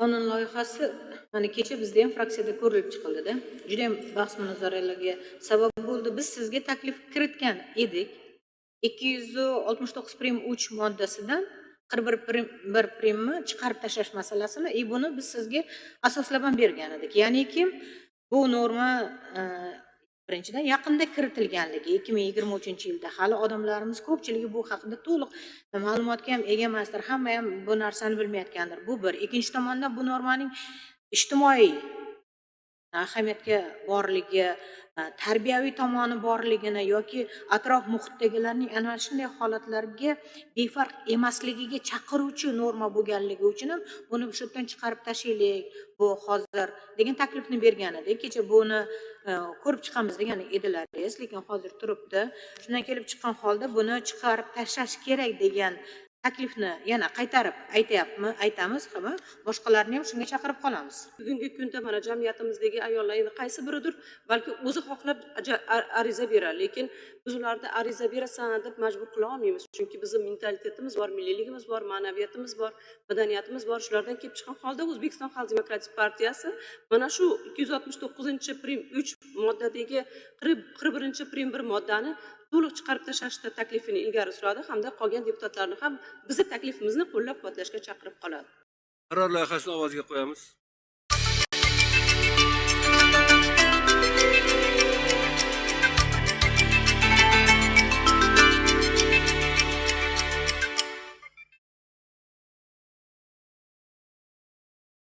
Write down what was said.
Qonun loyihasi mana kecha bizda ham fraksiyada ko'rilib chiqildida, judayam bahs munozaralarga sabab bo'ldi. Biz sizga taklif kiritgan edik, 269 prim 3 moddasidan 41 prim 1 primni chiqarib tashlash masalasini, и buni biz sizga asoslab ham bergan edik. Ya'niki bu norma birinchidan, yaqinda kiritilganligi, 2023-yilda, hali odamlarimiz ko'pchiligi bu haqida to'liq ma'lumotga ham ega emasdir, hamma ham bu narsani bilmayotgandir, bu bir. Ikkinchi tomondan, bu normaning ijtimoiy ahamiyatga borligi, tarbiyaviy tomoni borligini yoki atrof muhitdagilarning ana shunday holatlarga befarq emasligiga chaqiruvchi norma bo'lganligi uchun ham buni shu yerdan chiqarib tashlaylik bu hozir degan taklifni bergan edik. Kecha buni ko'rib chiqamiz degan edilaringiz, lekin hozir turibdi. Shundan kelib chiqqan holda buni chiqarib tashlash kerak degan taklifni yana qaytarib aytyapmi, aytamiz hamma boshqalarni ham shunga chaqirib qolamiz. Bugungi kunda mana jamiyatimizdagi ayollar endi qaysi biridir balki o'zi xohlab ariza beradi, lekin biz ularni ariza berasan deb majbur qila olmaymiz, chunki bizni mentalitetimiz bor, milliyligimiz bor, ma'naviyatimiz bor, madaniyatimiz bor. Shulardan kelib chiqqan holda O'zbekiston Xalq demokratik partiyasi mana shu 269-prim 3 moddadagi 41-prim 1 moddani to'liq chiqarib tashlashda taklifini ilgari suradi hamda qolgan deputatlarni ham bizni taklifimizni qo'llab quvvatlashga chaqirib qoladi. Qaror loyihasini ovozga qo'yamiz.